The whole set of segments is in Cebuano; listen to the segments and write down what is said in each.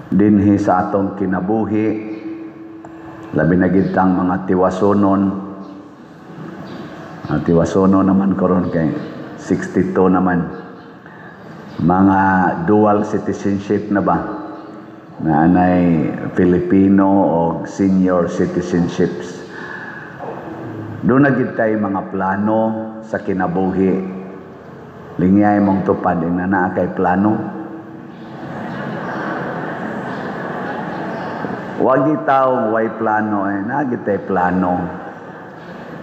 Dinhi sa atong kinabuhi, labi na gid tang mga tiwasonon. Tiwasonon naman karon kay 62 naman. Mga dual citizenship na ba? Na anay Filipino o senior citizenships. Doon na gid tay mga plano sa kinabuhi. Lingyay mong tupad, ing naa kay plano. Wagi tao way plano eh, naa gid tay plano.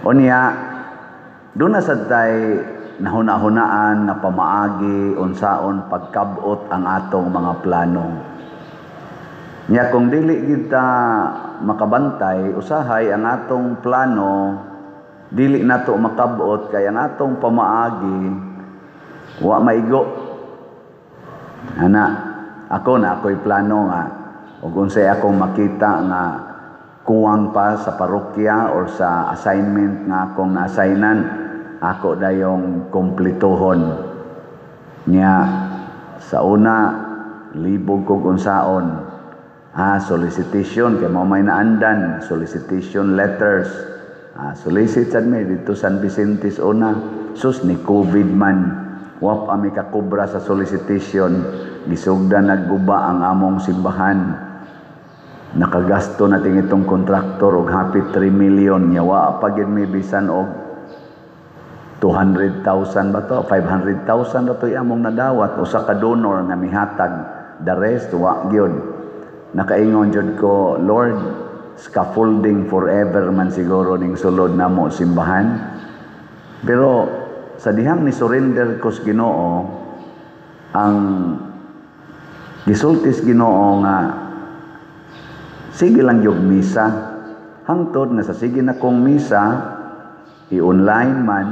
Unya, doon na sad tay nahuna-hunaan nga pamaagi unsaon pagkabot ang atong mga plano. Nya kung dili gid ta makabantay, usahay ang atong plano dili nato makabot kay ang atong pamaagi wa maigo. Ana, ako na ako'y plano nga ug unsay akong makita nga kuwang pa sa parokya or sa assignment nga akong na-assignan, ako dayong kumplituhon. Nya sa una libog kog unsaon. Solicitation kay mao may naandan, solicitation letters. Solicit sad mi didto San Vicente una. Sus, ni COVID man. Wa pa mi kakubra sa solicitation. Gisugdan nagguba ang among simbahan. Nakagasto natin itong kontraktor og hapit 3 million. Nya wa pa gyud mi bisan og 200,000 ba to? 500,000 ba to among nadawat? Usa ka donor nga mihatag. The rest wa gyud. Nakaingon jud ko, Lord, scaffolding forever man siguro ning sulod namo simbahan. Pero sa dihang ni surrender ko sa Ginoo, ang gisultis Ginoo nga sige lang yung misa. Hangtod nga sa sige na kong misa, i-online man,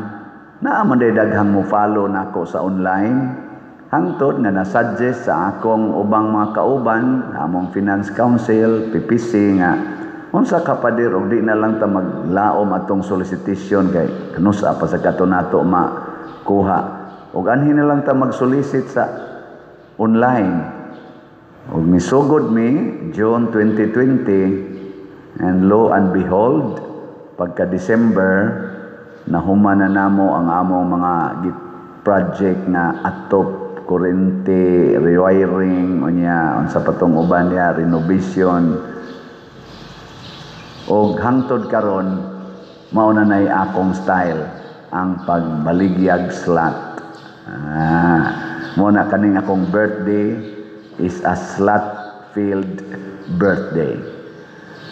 naa man day daghang mo follow nako sa online. Hangtod nga na-suggest sa akong ubang mga kauban, among Finance Council, PPC nga unsa ka pader og di na lang ta maglaom atong solicitation kay kanusa pa sa kato nato makuha. Og anhi na lang ta mag-solicit sa online. Og misugod mi June 2020, and lo and behold, pagka December nahuman na namo ang among mga project nga atop kurente, rewiring, unya unsa pa tong uban niya, renovation. Og hangtod karon mao na nay akong style ang pagbaligyag slot. Mo na kaning akong birthday is a slot-filled birthday.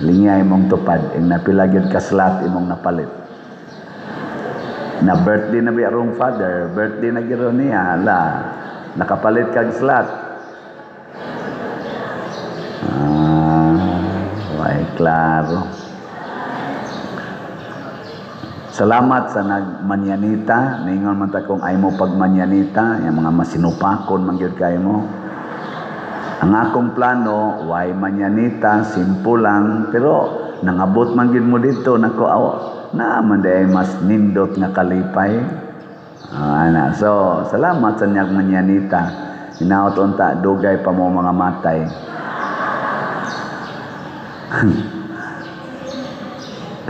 Lingay mong tupad, ing napila gyud ka slot imong napalit. Na birthday na bi arong father, birthday na gyud niya, ala, nakapalit kag slot. Way klaro. Salamat sa nagmanyanita. Ningon man ta kung ay mo pagmanyanita, yung mga masinupakon man gyud kay mo. Ang akong plano, way manyanita, simple lang, pero nangabot man gyud mo dito, nako, aw, naa man day mas nindot nga kalipay. Ana. So, salamat sa niyang manyanita. Hinaot unta dugay pa mo mga matay.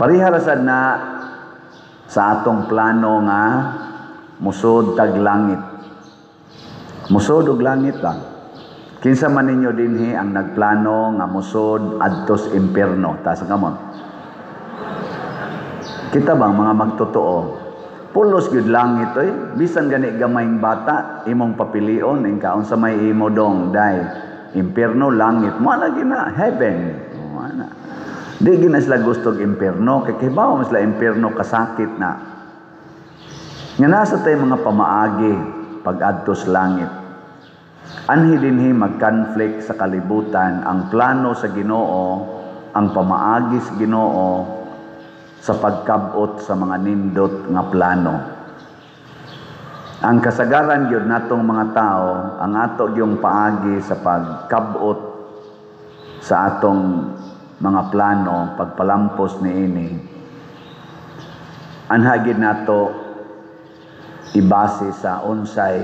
Parihara sad na sa atong plano nga musod tag langit. Musod og langit lang. Kinsa man ninyo dinhi ang nagplano nga musod adtos impierno? Taas ang kamot. Kita bang mga magtotoo? Pulos gyud langit oy. Bisan gani gamayng bata imong papilion ing kaon sa may imo dong day. Impierno langit mo na gina heaven. Mo na. Di gina sila gusto og impierno kay kibaw man sila impierno kasakit na. Nga nasa tay mga pamaagi pag-adtos langit. Anhi dinhi mag-conflict sa kalibutan ang plano sa Ginoo, ang pamaagi sa Ginoo sa pagkabot sa mga nindot nga plano. Ang kasagaran gyud natong mga tao, ang ato gyung paagi sa pagkabot sa atong mga plano, pagpalampos niini, anha gyud nato ibase sa unsay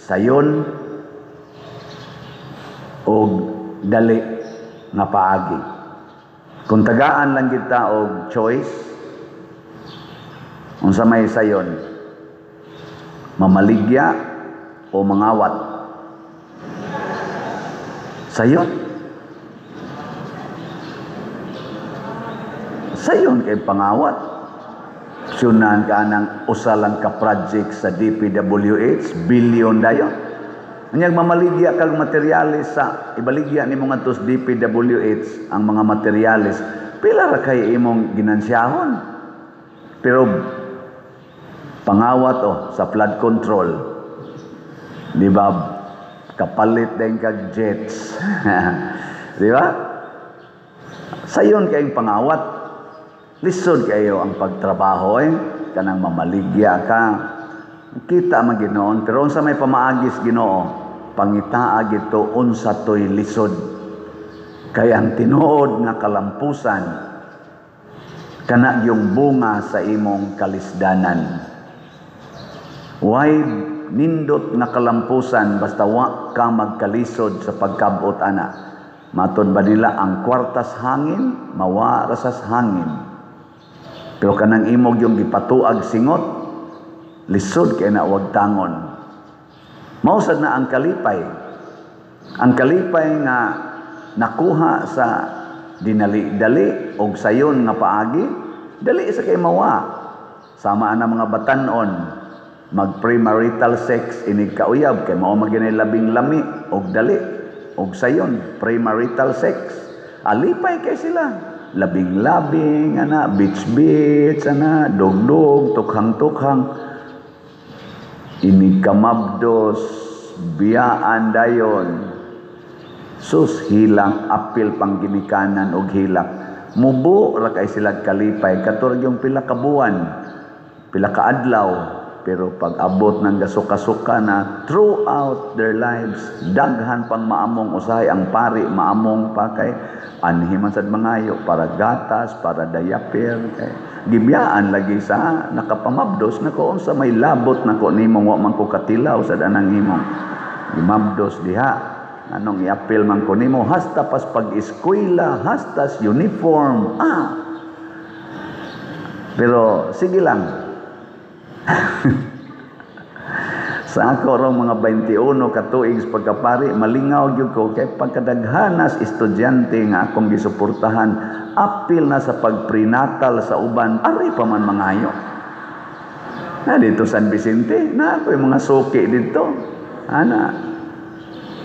sayon og dali nga paagi. Kung tagaan lang kita og choice, unsa may sayon, mamaligya o mangawat? Sayon. Sayon kay pangawat. Sunan ka ng usa lang ka project sa DPWH, billion dayon. Anyag mamaligya kag materyales sa ibaligya nimo ngadto sa DPWH ang mga materyales, pila ra kay imong ginansiyahon. Pero pangawat oh sa flood control, di ba? Kapalit din kag jets. Di ba? Sayon kayong pangawat. Lisod kayo ang pagtrabaho eh. Kanang mamaligya ka. Kita man Ginoon, pero unsa may pamaagis Ginoo, pangitaa gito unsa toy lisod. Kay ang tinuod nga kalampusan kana yung bunga sa imong kalisdanan. Why nindot nga kalampusan basta wa ka magkalisod sa pagkabot ana? Maton ba nila ang kwartas hangin, mawa ra sas hangin. Pero kanang imog yung gipatuag singot, lisod kay na wag tangon. Mausad na ang kalipay. Ang kalipay nga nakuha sa dinali-dali og sayon nga paagi, dali sa kay mawa. Sama ana mga batan-on, mag premarital sex inig kauyab kay mao man gyud labing lami og dali og sayon premarital sex. Alipay kay sila. Labing-labing ana, beach-beach ana, dugdug, tukhang-tukhang. Inig kamabdos, biyaan dayon. Sus, hilak, apil pang ginikanan og hilak. Mubo ra kay sila kalipay kator yung pila ka buwan, pila ka adlaw, pero pag abot ng gasuka-suka na throughout their lives, daghan pang maamong usahay ang pari, maamong pa kay anhi man sad mangayo para gatas, para diaper kay gibiyaan lagi sa nakapamabdos nako unsa may labot nako nimong wa man ko katilaw sad anang imong gimabdos diha. Anong iapil man ko nimo hasta pas pag-eskwela, hasta uniform. Pero sige lang. Sa ako rong mga 21 katuig sa pagkapari, malingaw gyud ko kay pagkadaghanas estudyante nga akong gisuportahan, apil na sa pagprenatal sa uban, ari pa man mangayo. Na dito San Vicente, na ako yung mga suki dito. Ana,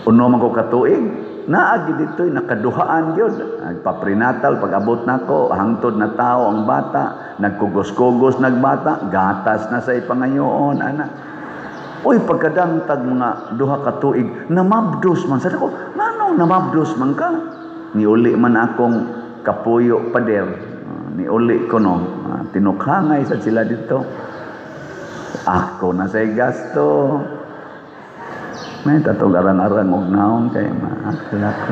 uno man ko katuig, naagi dito'y nakaduhaan gyud. Nagpa-prenatal, pag-abot nako, hangtod na tao ang bata, nagkugos-kugos nagbata, gatas na sa ipangayoon, ana. Uy, pagkadangtag mga duha ka tuig, namabdos man. Sabi ko, nano namabdos man ka? Niuli man akong kapuyo pader. Niuli ko no. Tinukhangay sa sila dito. Ako na say gasto. May tatog arang-arang og naong kay maakla ko.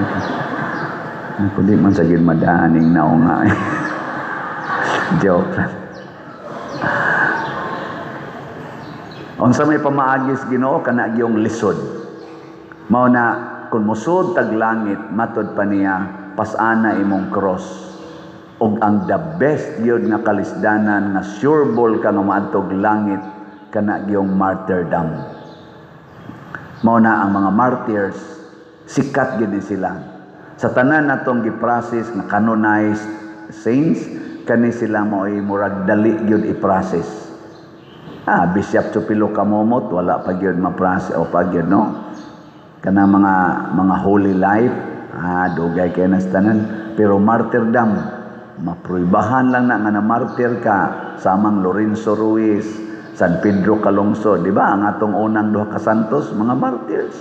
Ako di man sa gid madaning naong nga. Joke lang. Unsa may pamaagis Ginoo kana gyung lisod. Mao na kun mosud tag langit matod pa niya pasana imong cross. Og ang the best gyud nga kalisdanan nga sure ball ka nga maadtog langit kana gyung martyrdom. Mao na ang mga martyrs sikat gyud ni sila. Sa tanan natong gi-process nga canonized saints kani sila maoy murag dali gyud i-process. Bishop Chupilo Kamomot wala pa gyud ma-process o pa gyud no. Kana mga holy life, dugay kay nas tanan, pero martyrdom mapruibahan lang na nga na martyr ka samang Lorenzo Ruiz, San Pedro Calungsod, di ba? Ang atong unang duha ka santos, mga martyrs.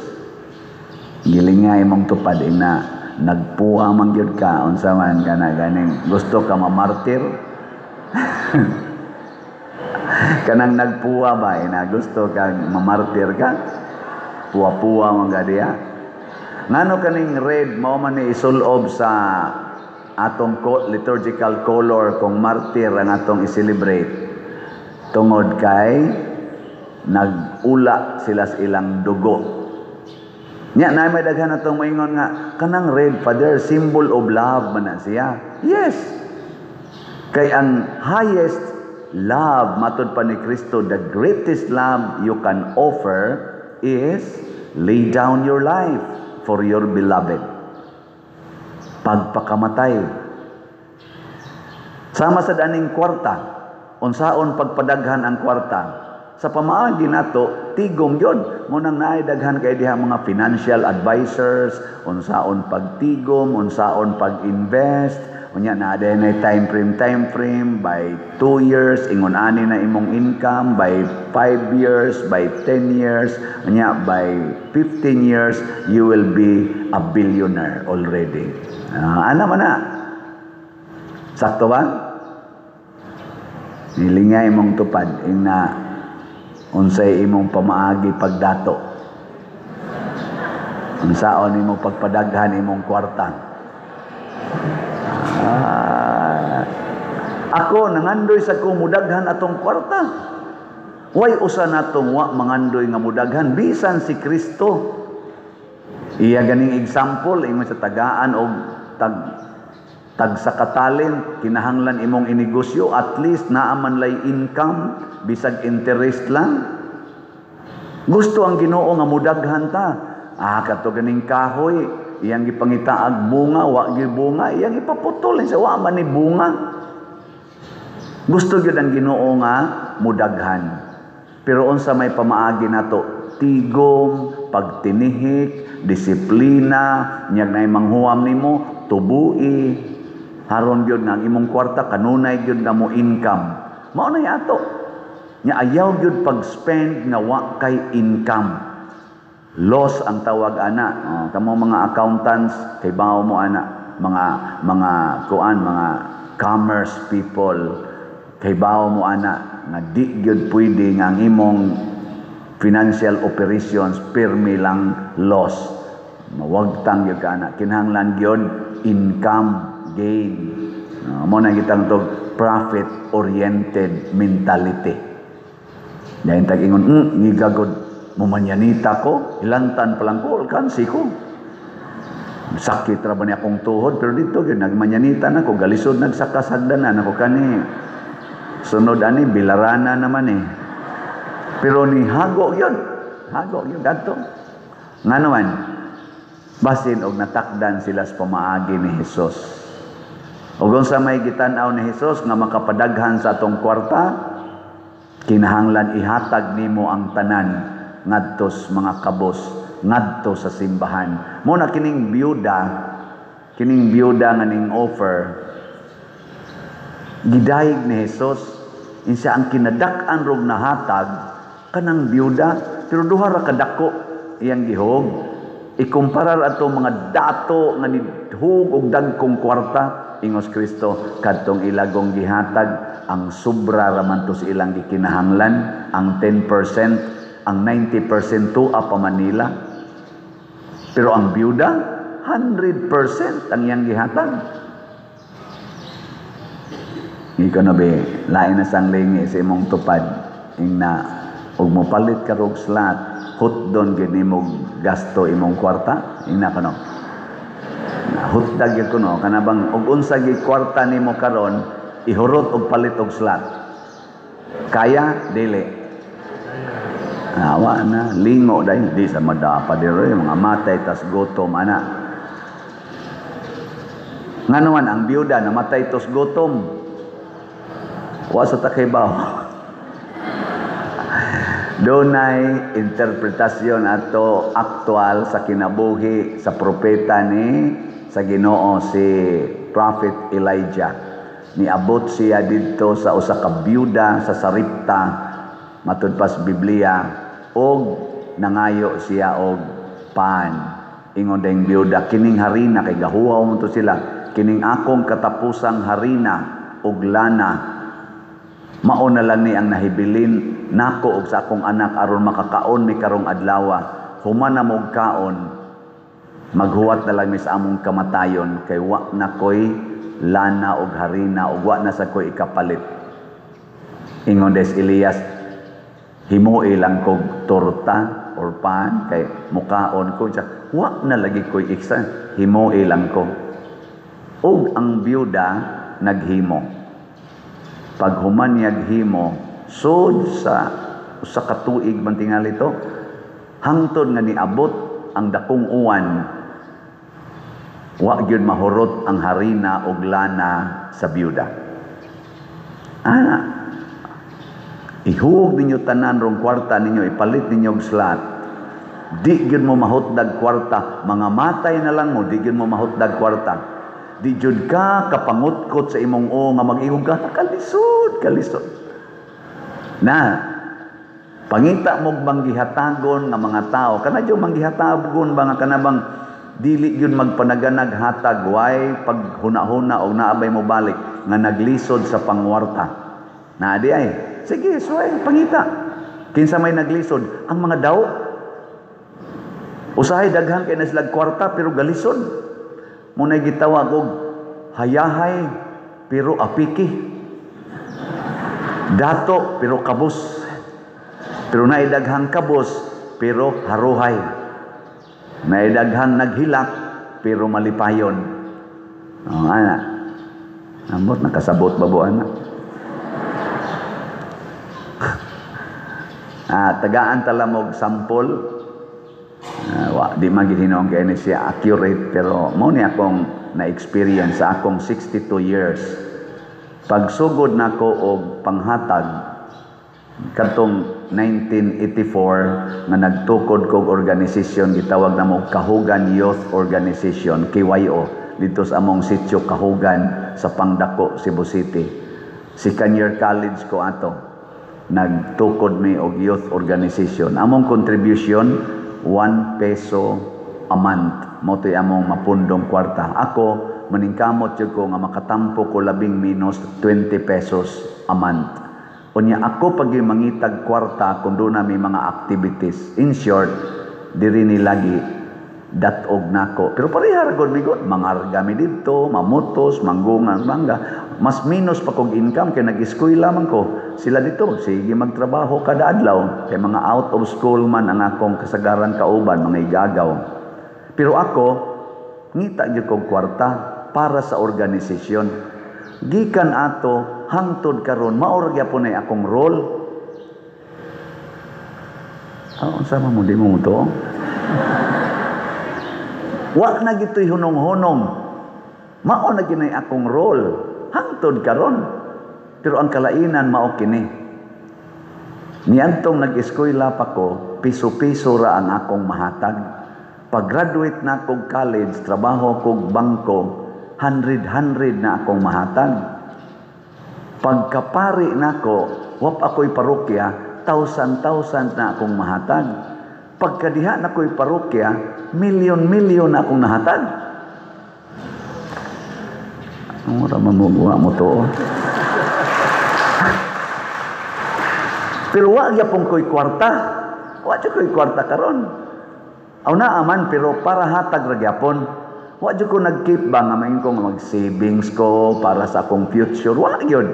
Giling nga imong tupad ina, nagpuwa man gyud ka unsa man kana ganing gusto ka mamartyr. Kanang nagpuwa ba ina gusto ka mamartyr ka? Puwa-puwa man ka diha. Ngano kaning red mao man ni isulob sa atong liturgical color kung martyr ang atong i-celebrate? Tungod kay nag-ula sila sa ilang dugo. Nya na may daghan atong moingon nga kanang red, Father, symbol of love man na siya. Yes. Kay ang highest love matud pa ni Kristo, the greatest love you can offer is lay down your life for your beloved. Pagpakamatay. Sama sa daning kwarta, unsaon pagpadaghan ang kwarta? Sa pamaagi nato, tigom yun. Munang naay daghan kay diha mga financial advisors, unsaon pagtigom, unsaon pag-invest, unya na na time frame by 2 years ingon ani na imong income, by 5 years, by 10 years, unya by 15 years you will be a billionaire already. Ana man na. Sakto ba? Nilingay imong tupad ina unsay imong pamaagi pagdato. Unsaon imong pagpadaghan imong kwarta? Ako nangandoy sa ko mudaghan atong kwarta. Way usa natong wa mangandoy nga mudaghan bisan si Kristo. Iya ganing example ingon sa tagaan og tag tag sa katalent, kinahanglan imong inegosyo at least naa man lay income bisag interest lang. Gusto ang Ginoo nga mudaghan ta. Kato ganing kahoy iyang gipangitaag bunga, wa gyud bunga, iyang ipaputol sa wa man ni bunga. Gusto gyud ang Ginoo nga mudaghan. Pero unsa may pamaagi nato? Tigom, pagtinihik, disiplina, nyag nay manghuam nimo, tubui. Haron gyud nga ang imong kwarta kanunay gyud nga mo income. Mao na ato. Nya ayaw gyud pag-spend nga wa kay income. Loss ang tawag ana. Oh, kamo mga accountants kay bawo mo ana, mga kuan, mga commerce people kay bawo mo ana nga di gyud pwede nga ang imong financial operations pirmi lang loss. Mawagtang gyud ka ana. Kinahanglan gyud income gain. Mo na kitang tog profit oriented mentality. Dahil tag ingon, ngigagod mumanyanita ko, ilantan pa lang ko, alkansi ko. Sakit ra ba ni akong tuhod, pero dito gyud nagmanyanita na ko, galisod nagsakasagdanan ako kani. Sunod ani bilarana naman eh. Pero ni hago yun. Hago yun kadto. Ngano man, basin og natakdan sila sa pamaagi ni Hesus. Ug unsa may gitan-aw ni Hesus nga makapadaghan sa atong kwarta, kinahanglan ihatag nimo ang tanan ngadto sa mga kabos, ngadto sa simbahan. Mo na kining biyuda nga ning offer, gidayeg ni Hesus insa ang kinadak-an rog nahatag kanang biyuda, pero duha ra kadako iyang gihog. Ikumparar ato mga dato nga nihug og dagkong kwarta, ingos Kristo kadtong ilagong gihatag ang sobra ra man to sa ilang gikinahanglan, ang 10%, ang 90% tuwa pa Manila. Pero ang biyuda 100% ang iyang gihatag. Ikaw na be, lain na sang lingi sa imong tupad ing na og mopalit ka rog slot, hotdon gyud nimo gasto imong kwarta, ing na kano. Hotdog gyud kuno kana bang og unsa gyud kwarta nimo karon ihurot og palit og slot. Kaya dili. Awa na lingo dahil di sa madapa diri mga matay tas gutom ana. Ngano man ang biyuda namatay tos gutom. Wa sa takaybaw. Dunay interpretasyon ato aktual sa kinabuhi sa propeta ni sa Ginoo si Prophet Elijah. Niabot siya didto sa usa ka biyuda sa Sarepta matud pa sa Biblia og nangayo siya og pan. Ingon dayong biyuda, kining harina kay gahuwaw mo to sila, kining akong katapusang harina og lana mao na lang ni ang nahibilin nako og sa akong anak aron makakaon mi karong adlawa. Human na mo kaon, maghuwat na lang mi sa among kamatayon kay wa na koy lana og harina og wa na sa koy ikapalit. Ingon des Elias, himoi lang kog torta or pan kay mukaon ko. Wa na lagi ko'y extra, himoi lang ko. Ug ang byuda naghimo. Pag human niyag himo, sud sa usa ka tuig man tingali to, hangtod nga niabot ang dakong uwan, wa gyud mahurot ang harina og lana sa byuda. Ana, ihuog ninyo tanan rong kwarta ninyo, ipalit ninyo og slot. Di gyud mo mahutdag kwarta, mga matay na lang mo, di gyud mo mahutdag kwarta. Di jud ka kapangutkot sa imong o nga mag-ingon ka, kalisod, kalisod. Na, pangita mo manggihatagon nga mga tao, kana jud manggihatagon ba nga kana bang dili gyud magpanaganag hatag, way paghuna-huna og naabay mo balik nga naglisod sa pangwarta. Na di ay, sige, suway, pangita. Kinsa may naglisod? Ang mga daw. Usahay daghan kay na sila kwarta pero galisod. Muna'y gitawag og hayahay pero apiki. Dato pero kabus. Pero naay daghang kabus pero haruhay. Naay daghang naghilak pero malipayon. Oh, ana. Ambot nakasabot ba bo ana? Tagaan talamog sampol. Wa, di man gid hinuon kay ni siya accurate, pero mao ni akong na-experience sa akong 62 years. Pagsugod nako og panghatag kadtong 1984 nga nagtukod kog organisasyon gitawag namo Kahugan Youth Organization, KYO, dito sa among sitio Kahugan sa Pangdako, Cebu City. Second year college ko ato, nagtukod mi og youth organization. Among contribution 1 peso a month, mao to'y among mapundong kwarta. Ako maningkamot jud ko nga makatampo ko labing minus 20 pesos a month. Unya ako pag mangitag kwarta kung doon na may mga activities. In short, diri ni lagi datog nako. Pero pareha ra gud mi gud, mangarga mi didto, mamutos, manggungan, mangga. Mas minus pa kog income kay nag-eskwela man ko. Sila dito, sige magtrabaho kada adlaw. Kay mga out of school man ang akong kasagaran kauban, mga igagaw. Pero ako, ngita gyud kog kwarta para sa organisasyon. Gikan ato hangtod karon mao ra gyapon ay akong role. Oh, unsa man mo di mo to? Wa na gito'y hunong-hunong. Mao na ginay akong role hangtod karon. Pero ang kalainan mao kini. Niadtong nag-eskwela pa ko, piso-piso ra ang akong mahatag. Pag-graduate na kog college, trabaho kog bangko, hundred-hundred na akong mahatag. Pagkapari nako, wap ako'y parokya, thousand-thousand na akong mahatag. Pagkadiha na ko'y parokya, milyon-milyon na akong nahatag. Ang mura mamuguha mo to. Pero wa gyapon ko'y kwarta. Wa jud ko'y kwarta karon. Aw naa man, pero para hatag ra gyapon. Wa jud ko nag-keep ba nga maingko nga mag-savings ko para sa akong future. Wa gyud.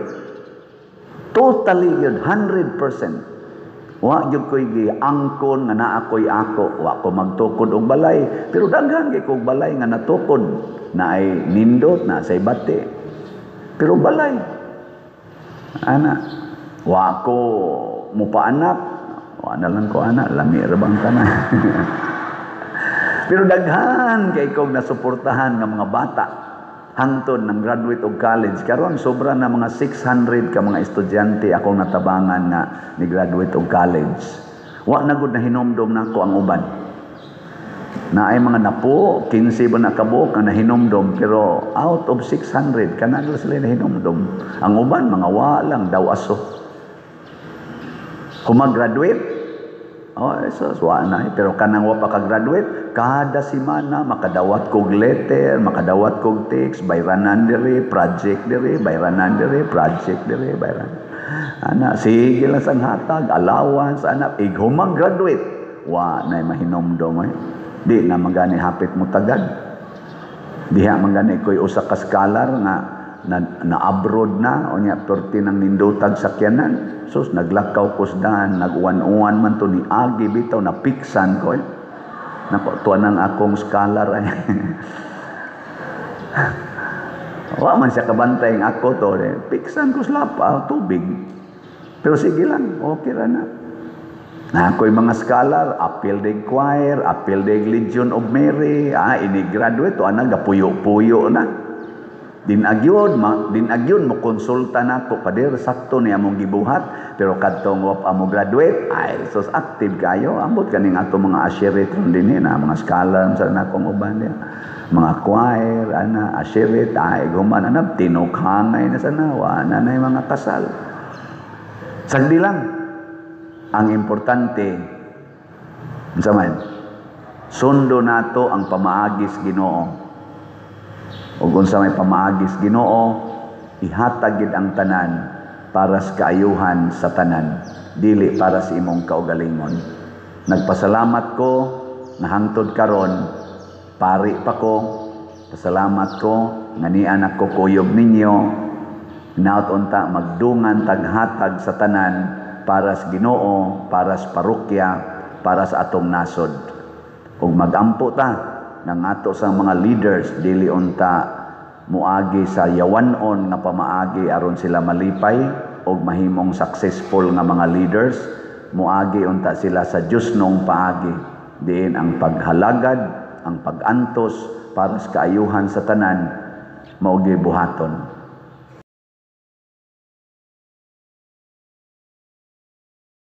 Totally gyud, 100%. Wa gyud ko'y giangkon nga naa ko'y ako. Wa ko magtukod og balay, pero daghan kay kog balay nga natukod. Naay nindot, naa say bati. Pero balay. Ana, wa ko mupaanak. Wa na lang ko ana, lami ra bang tanan. Pero daghan kay kog nasuportahan nga mga bata hangtod ng graduate og college. Karon sobra na mga 600 ka mga estudyante akong natabangan nga ni graduate og college. Wa na gud na hinomdom nako ang uban. Naay mga napo, 15 ba na kabuok nga nahinomdom, pero out of 600 kana na sila nahinomdom. Ang uban mga wa lang daw aso. Kung mag-graduate, oh, so, wa na. Pero kanang wa pa ka-graduate, kada semana makadawat kog letter, makadawat kog text, bayranan diri, project diri, bayranan diri, project diri, bayran. Ana, sige lang sang hatag, allowance, ana, ighumang graduate, wa na mahinomdom eh. Di na magani hapit mo tagad. Diha magani ko'y usa ka scholar nga na abroad na, o niya, perti ng nindutag sakyanan. Sus, naglakaw ko sa daan, nag-uwan-uwan man to ni Agi bitaw, napiksan ko eh. Nako, tuwa nang akong scholar ay. Wa man siya kabantay ang ako to. Eh. Piksan ko sa tubig. Pero sige lang, okay ra na. Na ako'y mga scholar, apil day choir, apil day Legion of Mary, ini-graduate, to ana gapuyo-puyo na. Din agyod mo konsulta nako, "Pader, sakto ni among gibuhat?" Pero kadtong wa pa mo graduate, ay sus, active kayo. Ambot kaning ato mga usherette ron dinhi na mga scholar sa nakong uban niya. Mga choir, ana, usherette, ay guman ana tinukhangay na sana, wa na nay mga kasal. Sagdi lang. Ang importante, unsa man? Sundo nato ang pamaagis Ginoo. Ug unsa may pamaagis Ginoo, ihatag gid ang tanan para sa kaayuhan sa tanan, dili para sa imong kaugalingon. Nagpasalamat ko na hangtod karon pari pa ko. Pasalamat ko nga nian ako kuyog ninyo. Hinaot unta magdungan taghatag sa tanan para sa Ginoo, para sa parokya, para sa atong nasod. Ug magampo ta ng ato sa mga leaders, dili unta muagi sa yawanon nga pamaagi aron sila malipay og mahimong successful nga mga leaders. Muagi unta sila sa Diyosnong paagi, diin ang paghalagad, ang pagantos para sa kaayuhan sa tanan mao buhaton.